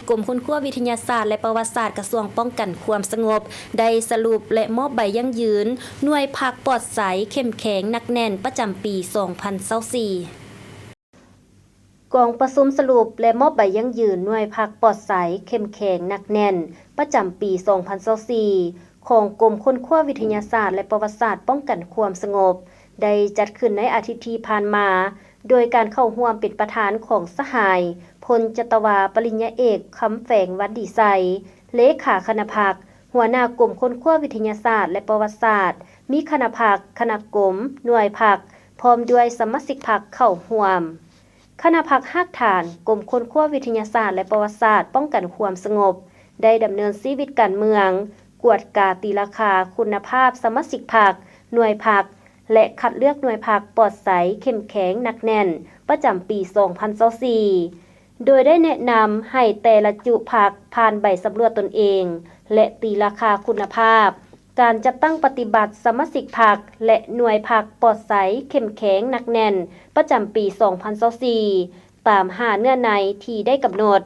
ກົມຄົ້ນຄວ້າວິທະຍາສາດ ແລະ ປະຫວັດສາດ ກະຊວງປ້ອງກັນຄວາມສະຫງົບ ໄດ້ສະຫຼຸບ ແລະ ມອບໃບຢັ້ງຢືນ ໜ່ວຍພັກປອດໃສ ເຂັ້ມແຂງ ໜັກແໜ້ນ ປະຈຳປີສອງພັນຊາວສີ່. ກອງປະຊຸມສະຫຼຸບ ແລະ ມອບໃບຢັ້ງຢືນ ໜ່ວຍພັກປອດໃສ ເຂັ້ມແຂງ ໜັກແໜ້ນ ປະຈຳປີສອງພັນຊາວສີ່ ຂອງກົມຄົ້ນຄວ້າວິທະຍາສາດ ແລະ ປະຫວັດສາດ ປ້ອງກັນຄວາມສະຫງົບ ໄດ້ຈັດຂຶ້ນໃນອາທິດທີ່ຜ່ານມາ ໂດຍການເຂົ້າຮ່ວມເປັນປະທານຂອງສະຫາຍ ພົນຈັດຕະວາ ປະລິນຍາເອກ ຄຳແຝງ ວັນດີໄຊ ເລຂາຄະນະພັກ, ຫົວໜ້າກົມຄົ້ນຄວ້າວິທະຍາສາດ ແລະ ປະຫວັດສາດ, ມີຄະນະພັກ, ຄະນະກົມ, ໜ່ວຍພັກ ພ້ອມດ້ວຍສະມາຊິກພັກເຂົ້າຮ່ວມ. ຄະນະພັກຮາກຖານ ກົມຄົ້ນຄວ້າວິທະຍາສາດ ແລະ ປະຫວັດສາດ ປ້ອງກັນຄວາມສະຫງົບ ໄດ້ດຳເນີນຊີວິດການເມືອງ, ກວດກາຕີລາຄາຄຸນນະພາບສະມາຊິກພັກ, ໜ່ວຍພັກ ແລະ ຄັດເລືອກໜ່ວຍພັກປອດໃສ ເຂັ້ມແຂງ ໜັກແໜ້ນ ປະຈຳປີສອງພັນຊາວສີ່ ໂດຍໄດ້ແນະນຳໃຫ້ແຕ່ລະຈຸພັກຜ່ານໃບສຳຫຼວດຕົນເອງ ແລະ ຕີລາຄາຄຸນນະພາບ ການຈັດຕັ້ງປະຕິບັດສະມາຊິກພັກ ແລະ ໜ່ວຍພັກປອດໃສ ເຂັ້ມແຂງ ໜັກແໜ້ນ ປະຈຳປີສອງພັນຊາວສີ່ ຕາມຫ້າເນື້ອໃນທີ່ໄດ້ກຳນົດ.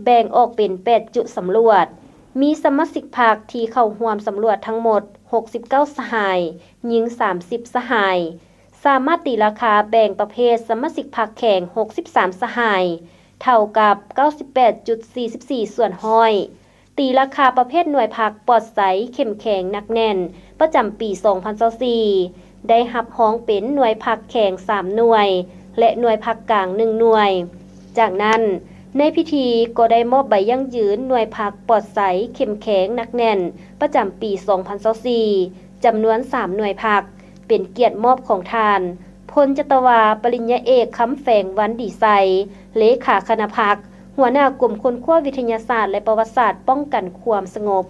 ແບ່ງອອກເປັນແປດຈຸສຳຫຼວດ, ມີສະມາຊິກພັກທີ່ເຂົ້າຮ່ວມສຳຫຼວດທັງໝົດຫົກສິບເກົ້າສະຫາຍ, ຍິງສາມສິບສະຫາຍ, ສາມາດຕີລາຄາແບ່ງປະເພດສະມາຊິກພັກແຂງຫົກສິບສາມສະຫາຍ, ເທົ່າກັບເກົ້າສິບແປດຈຸດສີ່ສິບສີ່ສ່ວນຮ້ອຍ. ຕີລາຄາປະເພດໜ່ວຍພັກປອດໃສ ເຂັ້ມແຂງ ໜັກແໜ້ນ ປະຈຳປີສອງພັນຊາວສີ່ ໄດ້ຮັບຮອງເປັນໜ່ວຍພັກແຂງສາມໜ່ວຍ ແລະ ໜ່ວຍພັກກາງໜຶ່ງໜ່ວຍ. ຈາກນັ້ນ, ໃນພິທີກໍໄດ້ມອບໃບຢັ້ງຢືນໜ່ວຍພັກປອດໃສ ເຂັ້ມແຂງ ໜັກແໜ້ນ ປະຈຳປີສອງພັນຊາວສີ່ ຈຳນວນສາມໜ່ວຍພັກ ເປັນກຽດມອບຂອງທ່ານ ພົນຈັດຕະວາ ປະລິນຍາເອກ ຄຳແຝງ ວັນດີໄຊ ເລຂາຄະນະພັກ, ຫົວໜ້າກົມຄົ້ນຄວ້າວິທະຍາສາດ ແລະ ປະຫວັດສາດ ປ້ອງກັນຄວາມສະຫງົບ.